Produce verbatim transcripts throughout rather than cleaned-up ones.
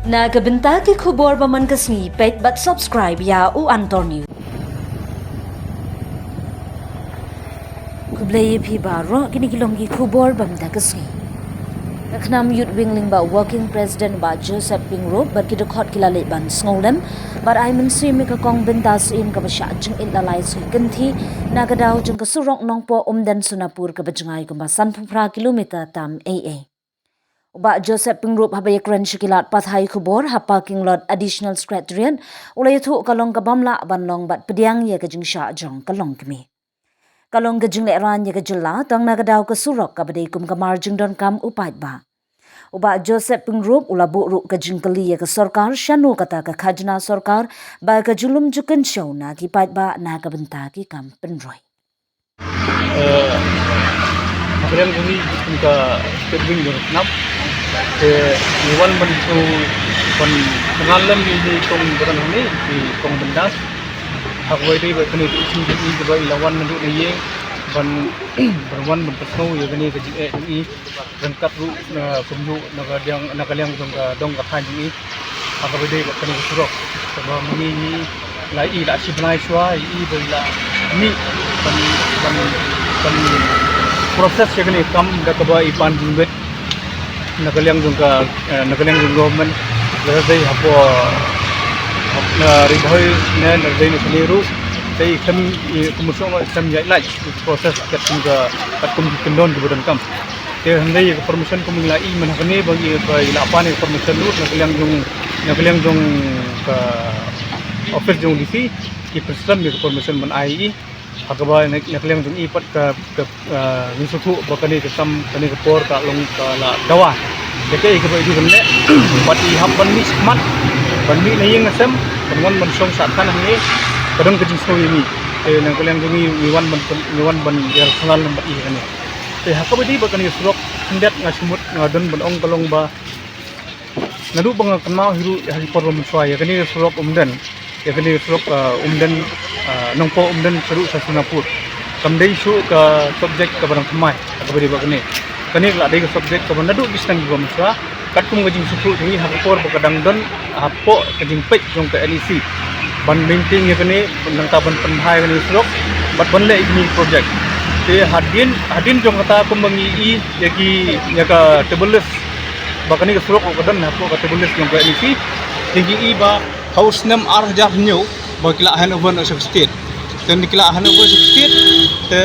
Na ka bynta ki khubor ba man ka sngi, peit bad subscribe ïa u Antor News. Khublei ïa phi baroh, kine ki long ki khubor ba mynta ka sngi. Ka KHNAM Youth Wing lyngba Working President Bah Joseph Pyngrope bad ki dkhot ki la leit ban sngewlem bad ai mynsiem ïa ka kong bynta syiem kaba shah jingit la lai sngi kynthih na ka daw jong ka surok Nongpoh Umden Sonapur kaba jngai kumba sanphew phra kilometer tam eiei. U Bah Joseph Pyngrope haba ïakren sha ki lad pathai khubor ha parking lot Additional Secretariat u la ïathuh ka long ka bym lah ban long bad pdiang ïa ka jingshah jong ka longkmie. Ka long ka jinglehrain ïa ka jylla tang na ka daw ka surok kaba dei kum ka mar jingdonkam u paidbah. U Bah Joseph Pyngrope u la buh ruh ka jingkylli ïa ka sorkar shano kata ka khajna sorkar ba ka ju lum ju kynshew na ki paidbah na ka bynta ki kam pynroi. Eh, ha ka liang jong ngi kum ka State Wing jong ka KHNAM, te ngi wan ban shu ban sngewlem ïa i kong ba dang hangne, i kong Bindas. Ha kawei dei ba kane ka issue jong i kaba i la wan naduh na ïing ban ban wan ban pynsngew ïa kane ka jingeh jong i. Ryngkat ruh na kumjuh na ka liang, na ka liang jong ka dong ka thaiñ jong i. Ha kaba dei bad kane ka surok kaba ma ngi ngi la i la shi bnai shuwa i ba i la mih ban ban ban process ïa kane ka kam da kaba i pan jingwit na ka liang jong ka, eh, na ka liang jong government, lada dei hapoh, eh, Ri Bhoi ne lada dei na shane ruh. Te i khlem, i kum u shnong i khlem ïaid lait process katkum ka, katkum ki kyndon kiba donkam. Te hynrei ïa ka permission kum ngi la i mynta kane ba ngi ba i la pan ïa ka permission ruh na ka liang jong, na ka liang jong ka office jong D C, ki pynslem ïa ka permission ban ai i. Ha kaba na, na ka liang jong i pat ka, ka, ah, ngi sngewthuh ba kane ka kam, kane ka por ka long ka la dawa. Te kaei kaba i dei ban leh, pat i hap ban mih shakhmat, ban mih na ïing na sem, ban wan ban shong sha than hangne, ka don ka jingsngew ïa ngi. Te na ka liang jong ngi ngi wan ban, ngi wan ban ïa kynmaw lem bad i kane. Te ha kaba dei ba kane ka surok khyndiat nga sngewmut nga don ban ong ka long ba naduh ba nga kynmaw hi ruh ha ki por ba mynshuwa ïa kane ka surok Umden, ïa kane ka surok, ah, Umden, ah, Nongpoh Umden sha ruh sha Sonapur. Kam dei shuh ka subject kaba dang thymmai ha kaba dei ba kane. Kane ka la dei ka subject kaba naduh ki snem kiba mynshuwa. Katkum ka jingsngewthuh jong ngi ha ka por ba ka dang don hapoh ka jingpeit jong ka N E C ban maintain ïa kane, nangta ban pynbha ïa kane ka surok bad ban leh ïa kine ki project. Te hadien, hadien jong kata kumba ngi i ïa ki, ïa ka table list ba kane ka surok ka don hapoh ka table list jong ka N E C. Te ngi i ba ha u snem ar hajar hynñiew ba ki la hand over noh sha ka state. Te ngi ki la hand over sha ka state te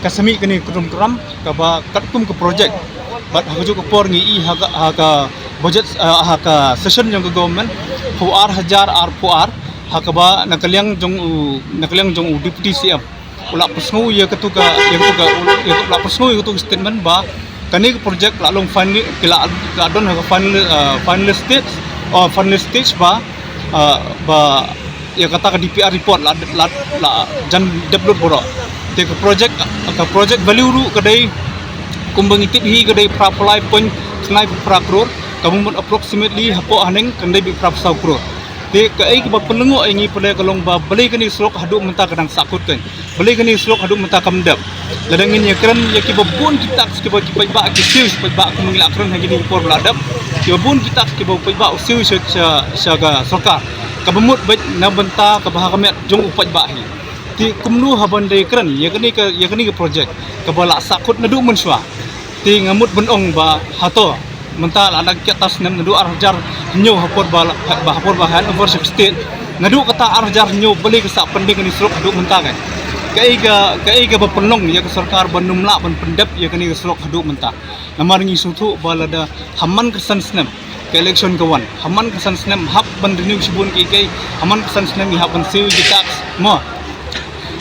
ka sa mih kane ka kynrum kynram kaba katkum ka project. Bad ha kajuh ka por ngi i ha ka, ha ka budget, ah, ha ka session jong ka government ha u ar hajar arphew ar, ha kaba na ka liang jong u, na ka liang jong u Deputy C M u la pynsngew ïa katu ka, ïa katu ka, u la pynsngew ïa katu ka statement ba kane ka project la long final, ki la, la don ha ka final, ah, final stage, oh, final stage ba, ah, ba ïa kata ka D P R report la, la, la jan dep lut baroh. Te ka project, ka project value ruh ka dei kumba ngi tip hi ka dei phra phew lai point khyndai phew phra klur, kaba mut approximately hapoh haneng kan dei beit phra phew saw klur. Te kaei kaba pynlyngngoh ïa ngi pule ka long ba balei kane ka surok haduh mynta ka dang sahkut kein. Balei kane ka surok haduh mynta kam dep. Lada ngin ïakren ïa kiba bun ki tax kiba ki paidbah ki siew sha paidbah kumba ngi la kren ha kine ki por ba la dep. Kiba bun ki tax kiba u paidbah u siew sha, sha, sha ka sorkar. Kaba mut beit na bynta kaba ha ka met jong u paidbah hi. Te kumno haba ngi dei kren ïa kane ka, ïa kane ka project kaba la sahkut naduh mynshuwa. Te nga mut ban ong ba hato mynta la dang kiad ar snem naduh ar hajar hynñiew ha por ba la, ba ha por ba hand over sha ka state. Naduh kata ar hajar hynñiew balei ka sah pending kane ka surok haduh mynta kein. Kaei ka, kaei kaba pynlong ïa ka sorkar ban ym lah ban pyndep ïa kane ka surok haduh mynta. Namar ngi sngewthuh ba lada ha man ka san snem ka election ka wan, ha man ka san snem hap ban renew shibun kiei kiei, ha man ka san snem ngi hap ban siew ïa ki tax mo.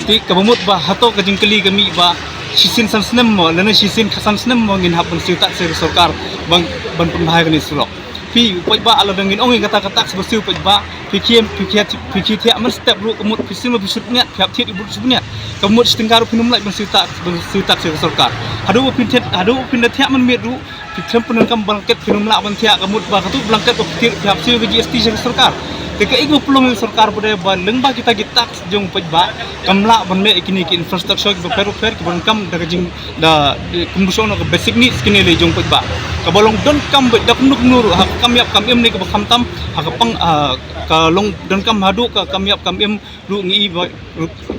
Te kaba mut ba hato ka jingkylli ka mih ba shisien san snem mo lane shisien khatsan snem mo ngin hap ban siew tax ïa ka sorkar ban, ban pynbha ïa kane ka surok. Phi u paidbah lada ngin ong ïa kata ka tax ba siew paidbah, phi khie, phi khie, phi khie thiah mynstep ruh ka mut phi siew ma phi shu bniat, phi hap thied i brut shu bniat. Ka mut shi tyngka ruh phin ym lah ban siew tax, ban siew tax ïa ka sorkar. Haduh ba phin thied, haduh ba phin da thiah mynmiet ruh phi khlem pyndonkam blanket phin ym lah ban thiah, ka mut ba katu blanket ba phi thied phi hap siew ka G S T sha ka sorkar. Te kaei kaba pynlong ïa ka sorkar pat ba lyngba kita ki tax jong paidbah kam lah ban mih ïa kine ki infrastructure kiba pher pher kiba donkam da ka jing da, eh, kum ba shu ong ka basic needs kine lei jong paidbah. Kaba long donkam beit da kumno kumno ruh ha ka kam ïap kam im ne kaba khamtam ha ka pang, ah, ka long donkam haduh ka kam ïap kam im ruh ngi i ba,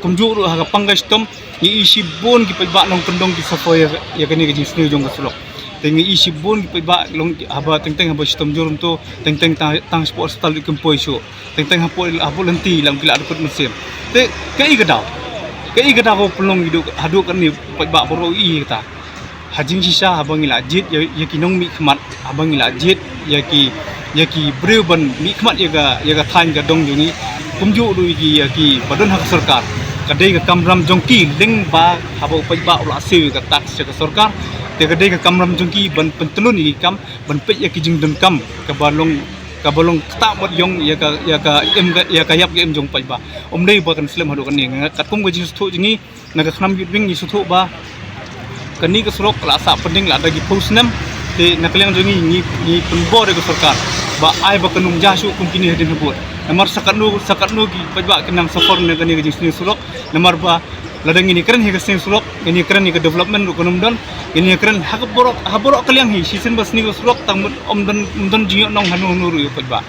kumjuh ruh ha ka pang ka shitom ngi i shibun ki paidbah nongkyndong ki suffer ïa, ïa kane ka jingsniew jong ka surok. Te ngi i shibun ki paidbah long haba teng teng haba shitom jur kumto teng teng tang, tang sport stal ki kempoi shuh. Teng teng hapoh, hapoh lynti lam ki la dukut mynsiem. Te kaei ka daw? Kaei ka daw ka pynlong haduh, haduh kane paidbah baroh i kata. Ha jingshisha haba ngi la jied ïa, ïa ki nongmihkhmat, haba ngi la jied ïa ki, ïa ki briew ban mihkhmat ïa ka, ïa ka thaiñ ka dong jong ngi. Kumjuh ruh ïa ki, ïa kiba don ha ka sorkar. Ka dei ka kamram jong ki lyngba haba u paidbah u la siew ïa ka tax sha ka sorkar. Te ka dei ka kamram jong ki ban pyntlun ïa ki kam, ban peit ïa ki jingdonkam kaba long, kaba long ktah bad ïong ïa ka, ïa ka im ka, ïa ka ïap ka im jong paidbah. Ym dei ba kan slem haduh kane. Katkum ka jingsngewthuh jong ngi na ka khnam Youth Wing ngi sngewthuh ba kane ka surok la sah pending lada ki phew snem. Te na ka liang jong ngi ngi, ngi pynbor ïa ka sorkar ba ai ba kan ym jia shuh kum kine hadien habud. Namar sa katno, sa katno ki paidbah ki nang suffer na kane ka jingsniew surok. Namar ba lada ngin ïakren hi ka sniew surok, ngin ïakren hi ka development ruh kan ym don, ngin ïakren ha ka baroh, ha baroh ka liang hi, shisien ba sniew surok tang mut ym don, ym don jingïohnong hano hano ruh ïa u paidbah.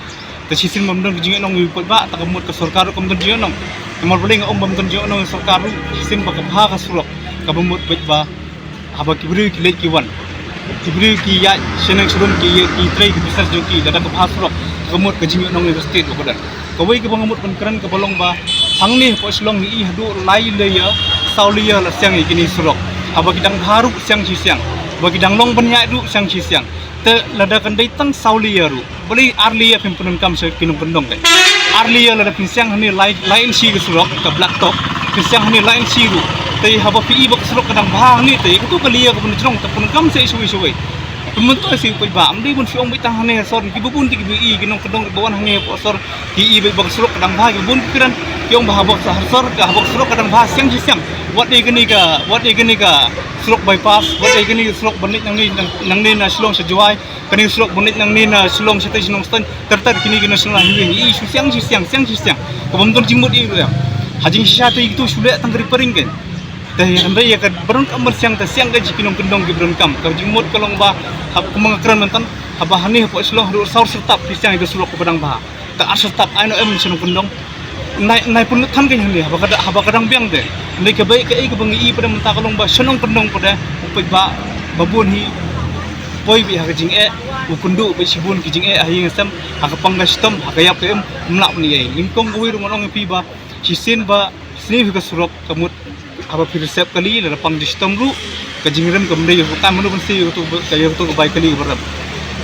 Te shisien ba ym don jingïohnong ïa u paidbah, tang mut ka sorkar ruh kam don jingïohnong. Namar balei nga ong ba ym don jingïohnong ïa sorkar ruh, shisien ba ka bha ka surok, kaba mut paidbah haba ki briew ki leit ki wan. Ki briew ki ïaid shaneng sharum ki, ki trei ki business jong ki, lada ka bha surok, ka mut ka jingïohnong ïa ka state ruh ka don. Kawei kaba nga mut ban kren kaba long ba hangne hapoh Shillong ngi i haduh lai layer, saw layer la siang ïa kine surok. Haba ki dang bha ruh siang shi siang. Haba ki dang long ban ïaid ruh siang shi siang. Te lada kan dei tang saw layer ruh. Balei ar layer phim pyndonkam sha ki nongkyndong te. Ar layer lada phin siang hangne lai, lai inshi ka surok, ka blacktop, phin siang hangne lai inshi ruh. Te haba phi i ba ka surok ka dang bha hangne te, kato ka layer ka pynjrong te pyndonkam sha shawei shawei. Pynmyntoi sha u paidbah, ym dei ban shu ong beit tang hangne ha sor, kiba bun te kiba i, ki nongkyndong kiba wan hangne ha sor, ki i beit ba ka surok ka dang bha, kiba bun ki kren, ki ong ba haba ka sor, ka haba ka surok ka dang bha siang shi siang. Wat dei kane ka, wat dei kane ka surok bypass, wat dei kane ka surok ban leit nangne, nang, nangne na Shillong sha Jowai, kane ka surok ban leit nangne na Shillong shatei sha Nongstoiñ, ter ter kine ki national highway ngi i shu siang shi siang, siang shi siang. Kaba ym don jingmut i ruh em. Ha jingshisha te kito shu leh tang ka repairing kein. Te hynrei ïa ka ba donkam ban siang te siang kein sha ki nongkyndong kiba donkam. Ka jingmut ka long ba haba kumba nga kren mynta haba hangne hapoh Shillong haduh saw syrtap phi siang ïa ka surok kaba dang bha. Te ar syrtap ai noh em sha nongkyndong. Nai, nai pynlut than kein hangne haba ka da, haba ka dang biang te. Hynrei kaba ïa kaei kaba ngi i pat de mynta ka long ba sha nongkyndong pat de u paidbah ba bun hi poi beit ha ka jingeh, u kynduh beit shibun ki jingeh ha ïing ha sem, ha ka pang ka shitom, ha ka ïap ka im, ym lah ban ïai. Nyngkong kawei ruh ngan ong ïa phi ba shisien ba sniew hi ka surok ka mut haba phi reserve kali lada pang jingshitom ruh ka jingrem kam dei ïa ka, mano ban siew ïa kato, ïa kato ka bai kali kaba rem.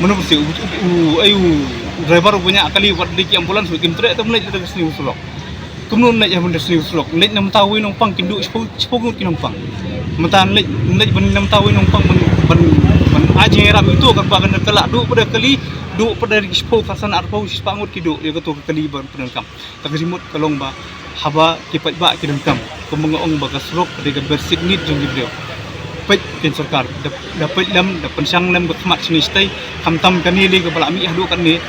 Mano ban siew u, u, u, ai u driver uba ñiah kali wat dei ki ambulance ruh kim treh te ban leit lada ka sniew surok. Kumno leit ha ban da sniew surok? Leit na mynta wei nongpang kin duh shiphew, shiphew ngut ki nongpang. Mynta leit, leit ban na mynta wei nongpang ban, ban, ban ai jingïarap ïa uto katba kan da kylla duh pat da kali, duh pat da shiphew khatsan arphew shispah ngut ki duh ïa kato ka kali ban pyndonkam. Te ka jingmut ka long ba haba ki paidbah ki donkam, kumba nga ong ba ka surok ka dei ka basic need jong ki briew. Peit kein sorkar, da, da peit lem, da pynshang lem ka khmat shane shatei, khamtam kane lei kaba la mih haduh katne.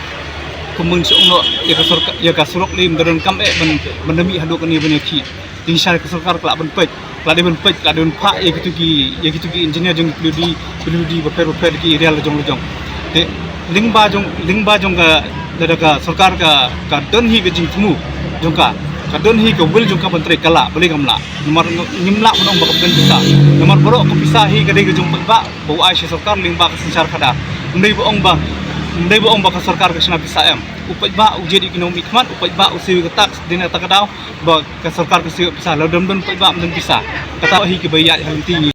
Kumba nga shu ong noh ïa ka sorkar, ïa ka surok lei ym da donkam eh ban, ban da mih haduh katne ban ïakhih. Jingshisha ka sorkar ka lah ban peit, ka lah dei ban peit, ka lah dei ban phah ïa kito ki, ïa kito ki engineer jong ki P W D, P W D bapher bapher ki area la jong la jong. Te lyngba jong, lyngba jong ka, lada ka sorkar ka, ka don hi ka jingthmu jong ka, ka don hi ka will jong ka ban trei ka lah, balei kam lah? Namar ngim lah ban ong ba ka don pisa. Namar baroh ka pisa hi ka dei ka jong paidbah ba u ai sha sorkar lyngba ka synshar khadar. Ym dei ba ong ba, ym dei ba ong ba ka sorkar ka shna pisa em. U paidbah u jied ïa ki nongmihkhmat, u paidbah u siew ïa ka tax, dei na kata ka daw ba ka sorkar ka siew ïa ka pisa, lada ym don paidbah ym don pisa. Kata hi kaba ïaid ha lynti ngi.